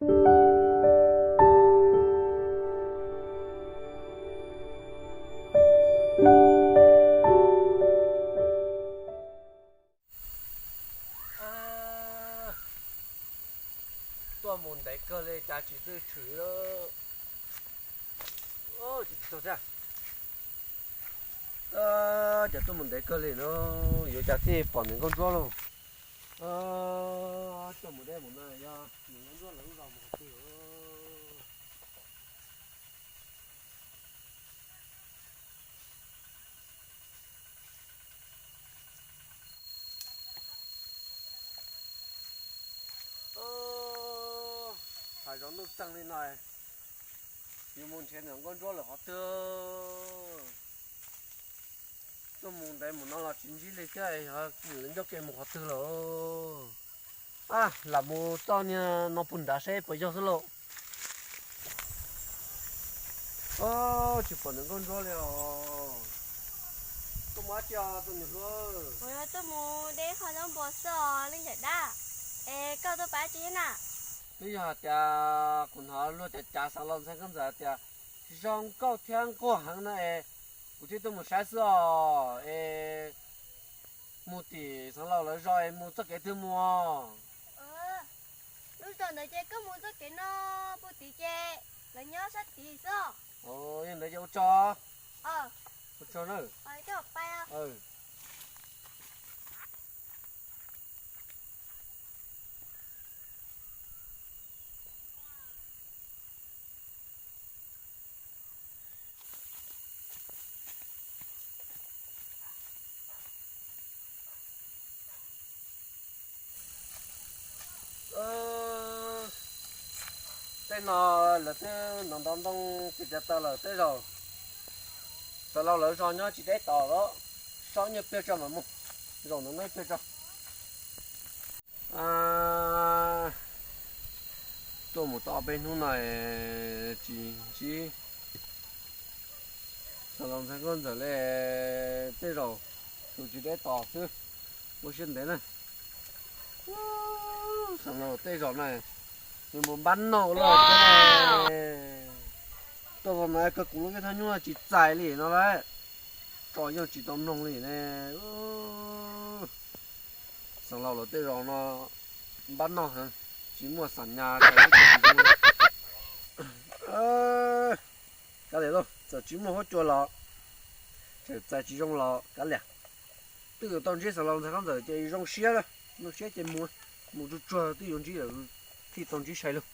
Tuaj mus ntev kawg li cas tsis txawj tshwm li. Ces tuaj mus ntev kawg li no, yuav cas thiaj pom niam nkauj ntsuab lauj. Tuaj mus deb mus no yog niam nkauj ntsuab lawv lub zos mus qhov twg. Hav zoov nuj txeeg li no, yuav mus nrhiav niam nkauj ntsuab lawm qhov twg. Tuaj mus ntev mus no los tsis ntsib li thiab, lawv ncauj ke mus qhov twg lawm. Lam mus txoj niag no puag nrad seb puas yog xwb lauj. Tsis pom niam nkauj ntsuab li os. Koj mus dab tsi os tus niam hluas? Kuv yuav tuaj mus de qho zaub npua xwb os leej niam dab. Es koj tuaj pab tsi thiab na? Twb yog hais tias kuv hnov luag cav cav xeev laus ntxhais nkauj ntxawm tias zoo nkauj thiab nquag heev no es kuv thiaj tuaj mus saib xwb os. Es mus tim xeev laus lawv zos es mus txoj kev twg mus? Lub zos ntawd ces koj mus txoj kev no puag tid ces lawv nyob sab tid xwb. Yog ntawd ces ua tsaug. Ua tsaug na. Tej no lawv twb nov ntov ntoo tsis tiav taws lawm tej zaum. Xeev laus lawv zos nyob tsis deb tos los, sob nyuag pliag tso mam mus, zaum no no pliag tso. Tuaj mus tau ob peb hnub no tsis ntsib xeev laus ntxhais nkauj ntxawm li, tej zaum tus tsis deb tos xwb. Ua siab ntev na. Xeev laus tej zaum na, nws mus npab noj lawm thiab ne. Tuaj los no kawg kuv lub viaj thaj nyuj tsis txais li no lawm, tso yeej tsis tau mloog li ne. Xeev laus lawv tej zaum no npab noj heev, tsis muaj xam nyas. Kav liam lauj, txawm tsis muaj huab cua los, txawm txais tsis zoo los kav liam. Twb yuav tau ntsib xeev laus ntxhais nkauj ntxawm ces zoo siab, zoo siab ces mus, mus tsuag tsuag twb yuav ntsib lawm, thiaj tau ntsib sai lug.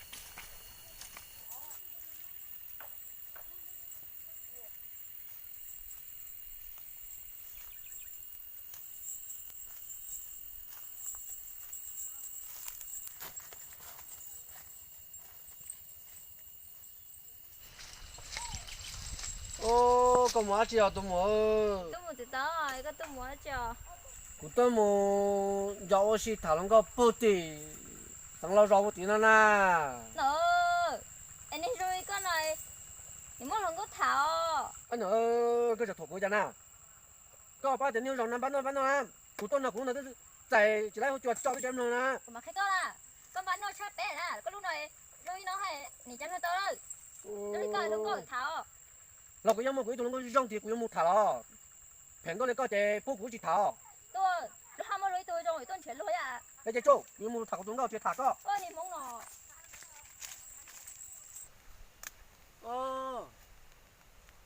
Koj mus dab tsi os tus muam? Kuv tuaj mus nco ua si tham hluas nkauj puag tim xeev laus zos puag tim no na. Es niag zoo li koj no, nws muaj hluas nkauj tham os. Koj tseem thuam kuv cas na? Koj pab tias niag zoo no npab noj npab noj na. Kuv tuaj no kuv no twb txais tsis laib huab cua tso twb tsis mloog na. Kuv mam qhia koj na, koj npab noj tshaj peb na, koj lub no zoo li no hais nim cas mloog tau lawm. Zoo li koj hluas nkauj tham os. Los kuv yeej muaj kuv ib tug hluas nkauj zoo tias kuv yuav mus tham los. Phem nkauj li koj ces pub kuv tsis tham os. Tuaj, lub hab muaj luag ib tug zoo tuaj nrhiav luag yam. Ces tsuj, kuv yuav mus tham kuv tus nkauj tsis tham koj. Ua niag hmoob no.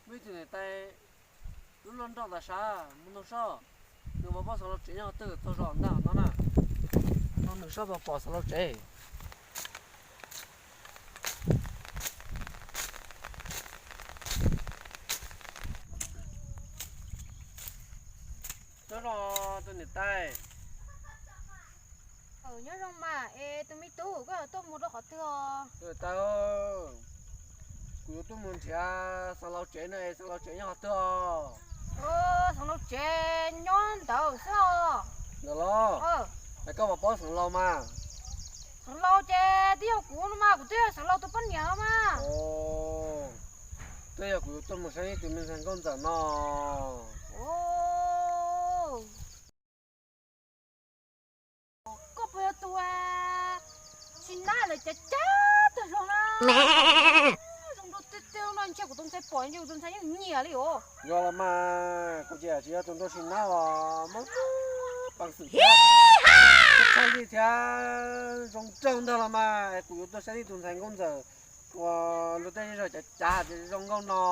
Muaj ib tug niam tais lub loj nroj tas sav mus nug soj, nws pom pob xeev laus tsev nyob twg txog zos ntag no na. Nug soj pom xeev laus tsev. Nyob zoo tus niam tais. Nyob zoo mas es tus me tub, koj tuaj mus rau qhov twg os? Tus niam tais, kuv yuav tuaj mus nrhiav xeev laus tsev no es xeev laus tsev nyob qhov twg os? Xeev laus tsev nyob ntawd xwb os. Ntawd los? Es koj puas paub xeev laus mas? Xeev laus ces twb yog kuv no mas, kuv twb yog xeev laus tus poj niam mas. Twb yog kuv yuav tuaj mus saib ib tug me ntxhais nkauj ntxawm no. Koj puas yog tus tsis nab lawm cov cab Zoo nraug tiag tiag no, ntshe kuv tus ntxhais pom ntshe kuv tus ntxhais yeej nyiam li os. Yog los mas, kuv ces tsis yog tus nraug sim nab os, muaj peev xwm thiab, txhawj li thiab, zoo nraug ntag los mas, kuv yuav tuaj saib nej tus ntxhais nkauj ntxawm uas luag tej zej zog cav cav tias zoo nkauj no.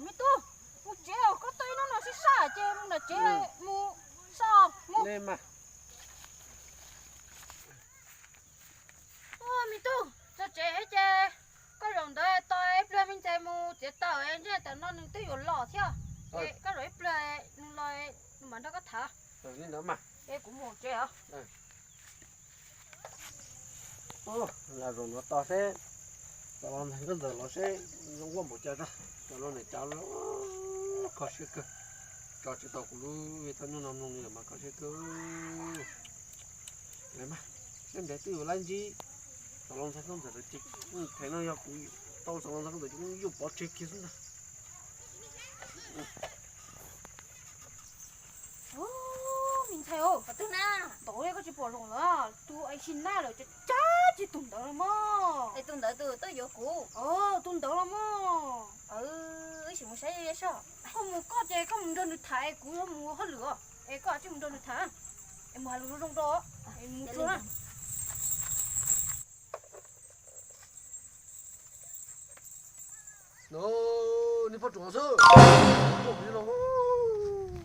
Me tub, mus tsev os, koj tau ib hnub no sib sab ces mus nram tsev mus so mus. Li mas. Me tub, txog tsev ces koj zaum ntawd tos ib pliag me ntxhais mus txiav taws, ntshe tam no nws twb yuav los thiab. Koj zaum ib pliag nws los nws mam nrog koj tham. Li ntawd mas. Es kuv mus tsev os. Lam zaum no tos seb, tos los ntxhais nkauj ntxawm los seb zoo nkauj npaum cas tag, tos los nim cav kho siab kawg, tso tsis tau kuv lub vij thaj nyuj no mloog li lawm mas kho siab kawg. Mas, seb nrad twb yuav laib ntsib, tos los ntxhais nkauj ntxawm lawv ces, them no yog kuv tau tos los ntxhais nkauj ntxawm ces kuv yuav pov tseg kiag xwb ntag. Me ntxhais, ntawd koj tsis pom zoo lawm, tus es sim nab lawm, cab cab ces tus ntawd los mas. Es tus ntawd tus tuaj yuav kuv. Tus ntawd los mas. Wb sim mus saib seb. Koj mus koj ces koj mus nrog nws tham, kuv yuav mus hauj lwm os, es koj tsis mus nrog nws tham, es mus hais lus zoo zoo rau, es mus tsuag na. Nej poj ruam xwb.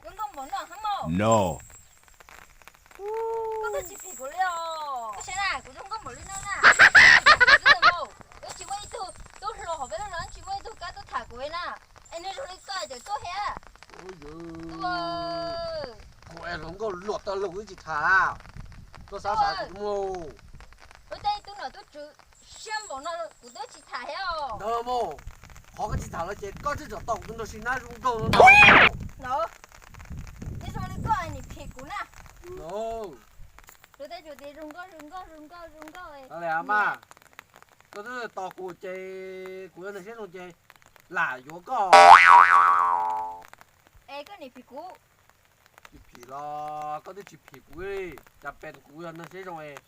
Zoo nkauj npaum no heev mas. No. Koj twb tsis phim kuv li os. Koj saib na, kuv zoo nkauj npaum li no na. Wb tsis muaj ib tug tub hluas hauv peb lub zos, tsis muaj ib tug kam tuaj tham kuv li na. Es nws zoo li koj ces koj thiab. Kuv es hluas nkauj luam tag los kuv twb tsis tham. Koj xav xav kuv mus. Wb tej tub nom tub tswv siab npaum no kuv twb tsis tham thiab os. Ntawd mus, qhov koj tsis tham los ces koj twb tseem tos kuv tus nraug sim nab zoo nkauj no. Ntawd, twb zoo li koj nim phim kuv na. Luag tej tsuas tias zoo nkauj zoo nkauj zoo nkauj zoo nkauj. Mas, koj twb tos kuv ces kuv yog neeg siab zoo ces lam yuav koj. Es koj nim phim kuv. Tsis phim los koj twb tsis phim kuv li, cas pes kuv yog neeg siab zoo es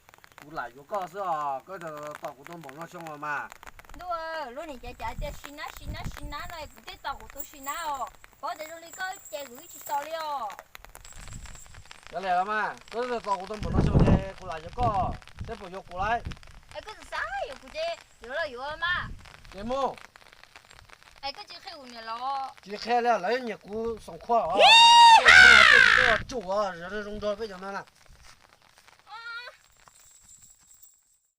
kuv lam yuav koj xwb os, koj tos kuv tau npaum no xyoo los mas. Ntuj, luag nim cav cav tias sim nab sim nab sim nab no es kuv thiaj tos kuv tus sim nab os, paub tias zoo li koj ces kuv twb tsis tos li os. Yog li los mas, koj twb tos kuv tau npaum no xyoo ces kuv lam yuav koj, seb puas yuav kuv lauj. Es koj txawm xav yuav kuv ces yuav los yuav mas. Ces mus. Es koj tsis qhia kuv niam los? Tsis qhia li, lawv nyiam kuv xoom khuaj os. Tej tsis tej los tsum os, zoo nraug peb cov no na.